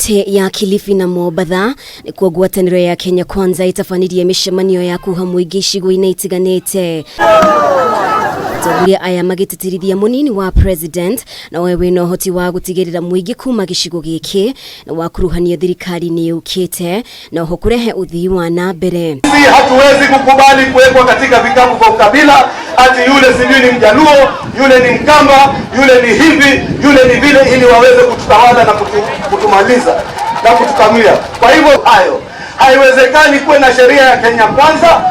Kaunti ya Kilifi na Mombatha nĩkuo ngwatanĩro ya Kenya Kwanza ĩtabanirie mĩcemanio ya kuha mũingĩ icigo-inĩ itiganĩte. Atongoria aya magĩtĩtĩrithia mũnini wa president nowe wĩna ũhoti wa gũtigĩrĩra mũingĩ kuma gĩcigo gĩkĩ na wakuruhanio thirikari-inĩ yũkĩte na oho kũrehe ũthii wa na mbere. Sisi hatuwezi kukubali kuwekwa katika vikapu vya ukabila, ati yule sijui ni Mjaluo, yule ni Mkamba, yule ni hivi, yule ni vile, ili waweze kututawala na kutumaliza na kutukamia. Kwa hivyo hayo haiwezekani kuwe na sheria ya Kenya Kwanza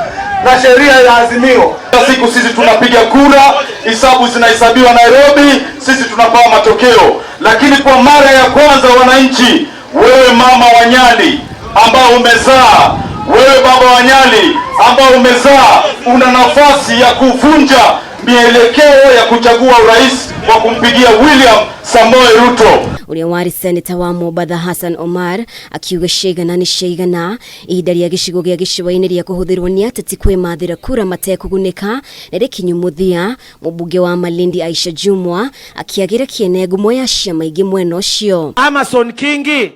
na sheria ya Azimio. Kila siku sisi tunapiga kura, hisabu zinahesabiwa Nairobi, sisi tunapewa matokeo. Lakini kwa mara ya kwanza wananchi, wewe mama wa Nyali ambao umezaa, wewe baba wa Nyali ambao umezaa, una nafasi ya kuvunja mielekeo ya kuchagua urais kwa kumpigia William Samoei Ruto. Ũrĩa warĩ seneta wa Mombatha Hassan Omar akiuga ciaigana nĩ ciaigana ihinda rĩa gĩcigo gĩa gĩcũa-inĩ rĩa kũhũthĩrwo nĩ ateti kwĩmathĩra kura matekũgunĩka nĩ rĩkinyu mũthia. Mũmbunge wa Malindi Aisha Jumwa akĩagĩra kĩene ngumo ya ciama ingĩ mwena ũcio. Amason Kingi,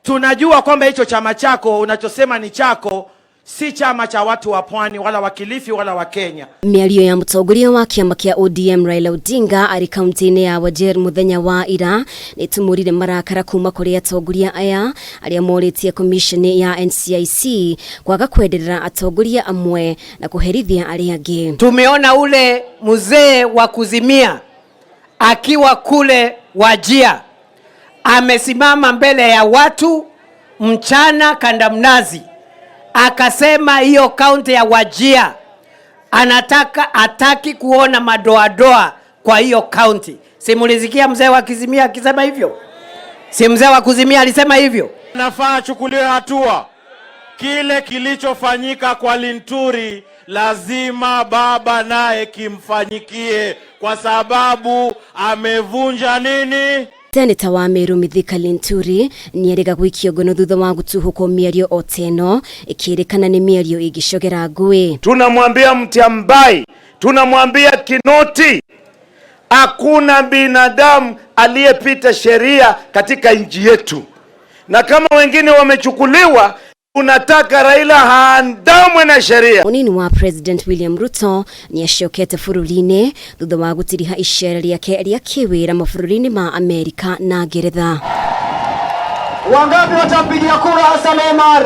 tunajua kwamba hicho chama chako unachosema ni chako si chama cha watu wa pwani wala wa Kilifi wala wa Kenya. Mĩario ya mũtongoria wa kĩama kĩa ODM Raila Odinga arĩ kaunti-inĩ ya Wajir mũthenya wa ira nĩ ĩtumũrire marakara kuma kũrĩ atongoria aya arĩa morĩtie commission ya NCIC kwaga kwenderera atongoria amwe na kũherithia arĩa angĩ. Tumeona ule mzee wa kuzimia akiwa kule Wajir amesimama mbele ya watu mchana kandamnazi akasema hiyo kaunti ya Wajir anataka hataki kuona madoadoa kwa hiyo kaunti. Si mulisikia mzee wa Kizimia akisema hivyo? Si mzee wa Kuzimia alisema hivyo? Nafaa achukuliwe hatua. Kile kilichofanyika kwa Linturi lazima baba naye kimfanyikie, kwa sababu amevunja nini? Seneta wa Meru Mithika Linturi nĩerĩga gũikio ngono thutha wa gũtuhũkwo mĩario o ta ĩno ĩkĩrĩkana nĩ mĩario ĩngĩcogera ngũĩ. Tunamwambia Mtiambai, tunamwambia Kinoti, hakuna binadamu aliyepita sheria katika nchi yetu, na kama wengine wamechukuliwa, tunataka Raila haandamwe na sheria. Mũnini wa President William Ruto nĩacokete bũrũri-inĩ thutha wa gũtiriha icera rĩake rĩa kĩwĩra mabũrũri-inĩ ma Amerika na Ngeretha. Wangapi watampigia kura Hassan Omar?